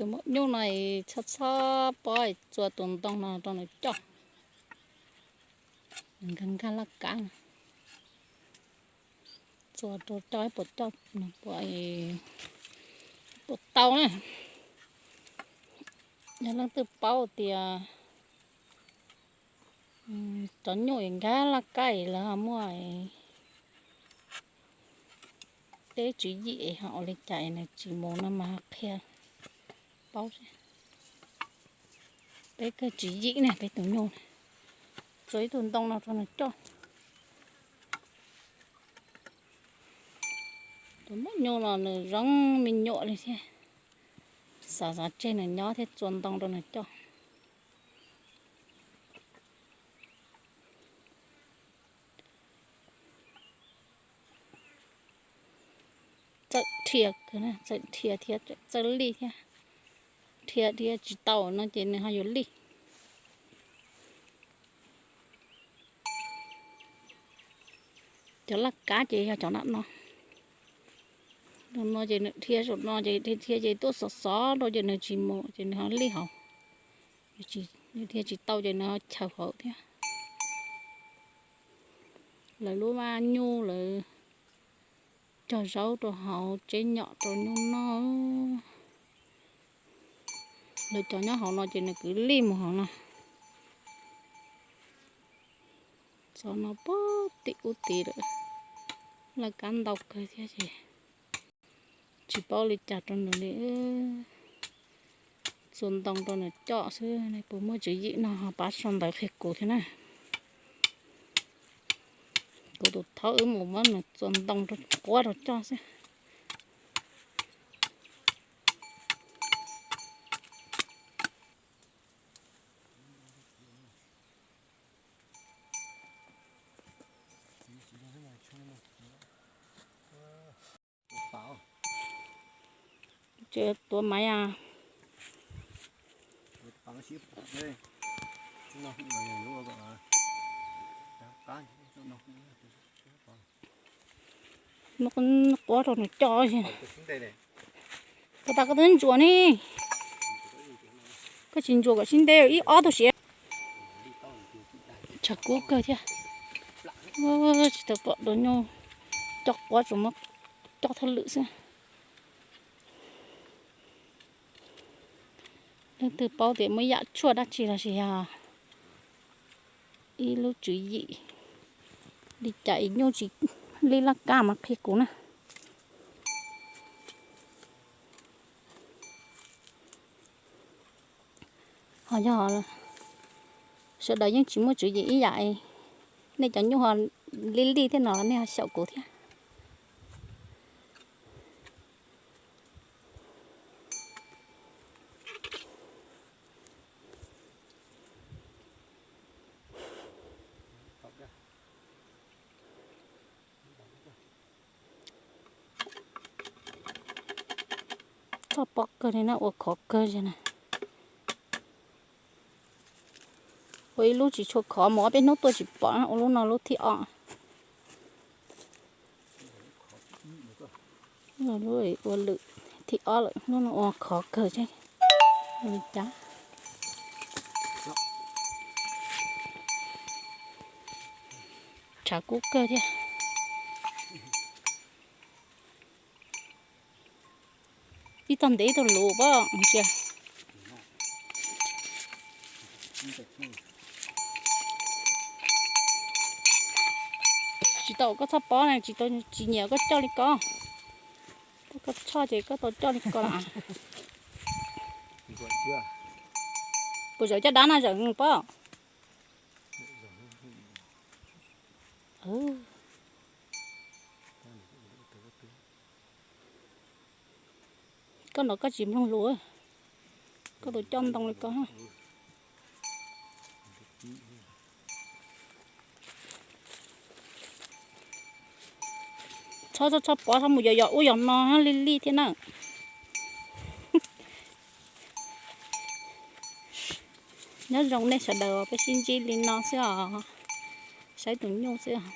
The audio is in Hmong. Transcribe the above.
Tus maum nyuj no txhob txhob pob txua tus ntoo no rau nws coj. Nws nkag nkag laj kab no. Txua rau coj ib puas coj, puas, puas tau na. Yog leej twg paub tias cov nyuj es nkag laj kab lawv ho muaj peb tswv yim ho ua li cas nws tsis mus no mas qhia paub. Peb kawg tswv yim na peb tus nyuj. Txua ib tug ntoo no rau nws coj. Tus maum nyuj no nws zoo me nyuam li thiab. Xav xav tseg nws nyob thiab txua ntoo rau nws coj. Txawj dhia, txawj dhia thiab txawj lij thiab. Dhia dhia tsis tau no ces nws ho yuav lij. Cov laj kab ces yog cov no no. Tus no ces nws dhia saum no ces dhia ces tuaj xov xov rau ces nws tsis mus ces nws ho lij hauv. Nws dhia tsis tau ces nws ho chaws hauv thiab. Lawv lub vaj nyuj lawv cog zaub rau hauv tseb nyom rau nyuj noj. Lawv cov nyob hauv no ces nws kwv lij mus hauv no. Txog no puag tim ub tid lawm, laj kab ntau kawg thiab ces tsis paub li cas rau nws li. Txua ntoo rau nws coj xwb, nej puas muaj tswv yim no ho pab sau ntawv qhia kuv thiab na. Kuv tus thaub wb mus muab nws txua ntoo rau quab rau coj xwb. Tuav maiv a. Quab rau nws coj. Koj tas koj twb ntsuas ne. Koj tsis ntsuas kom sib ntev ib ob tug siav. Tshav kub kawg thiab. Tsis tau pom dua nyuj coj quab, tsuas muab coj thawj lwm xwb. Leej twg paub tias muaj yam tshuaj dab tsi los sis yog ib lub tswv yim li cas es nyuj tsis lij laj kab mas qhia kuv na. Ho yog sawv daws yeej tsis muaj tswv yim ib yam, nej cov nyuj ho lij lij thiab no nej ho xyaum kuv thiab. Txoj pob kawg li na, ua khov kawg li na. Ua ib lub tsis tshua khov, mus ob peb hnub tuaj tsis pom, ua lub no lub thib ob. Lub ua lwm thib ob lawm, lub no ua khov kawg thiab. Ua li cas? Tshav kub kawg thiab. Ib tog ntev ib tog luv pob ntsia. Tsis tau koj txhob pob na, tsis tau, tsis nyiam koj coj li ko. Koj txhob ces koj tau coj li ko lawm. Puas zawv caj dab no zawv pob? Koj no koj tsis mloog lus, koj tus coj ntoo li ko. Txhob, txhob, txhob pob, txhob mus yos yos ub yos no, lij lij thiab na. Nyob zoo nej sawv daws, peb sib ntsib li no xwb os. Saib tus nyuj xwb os.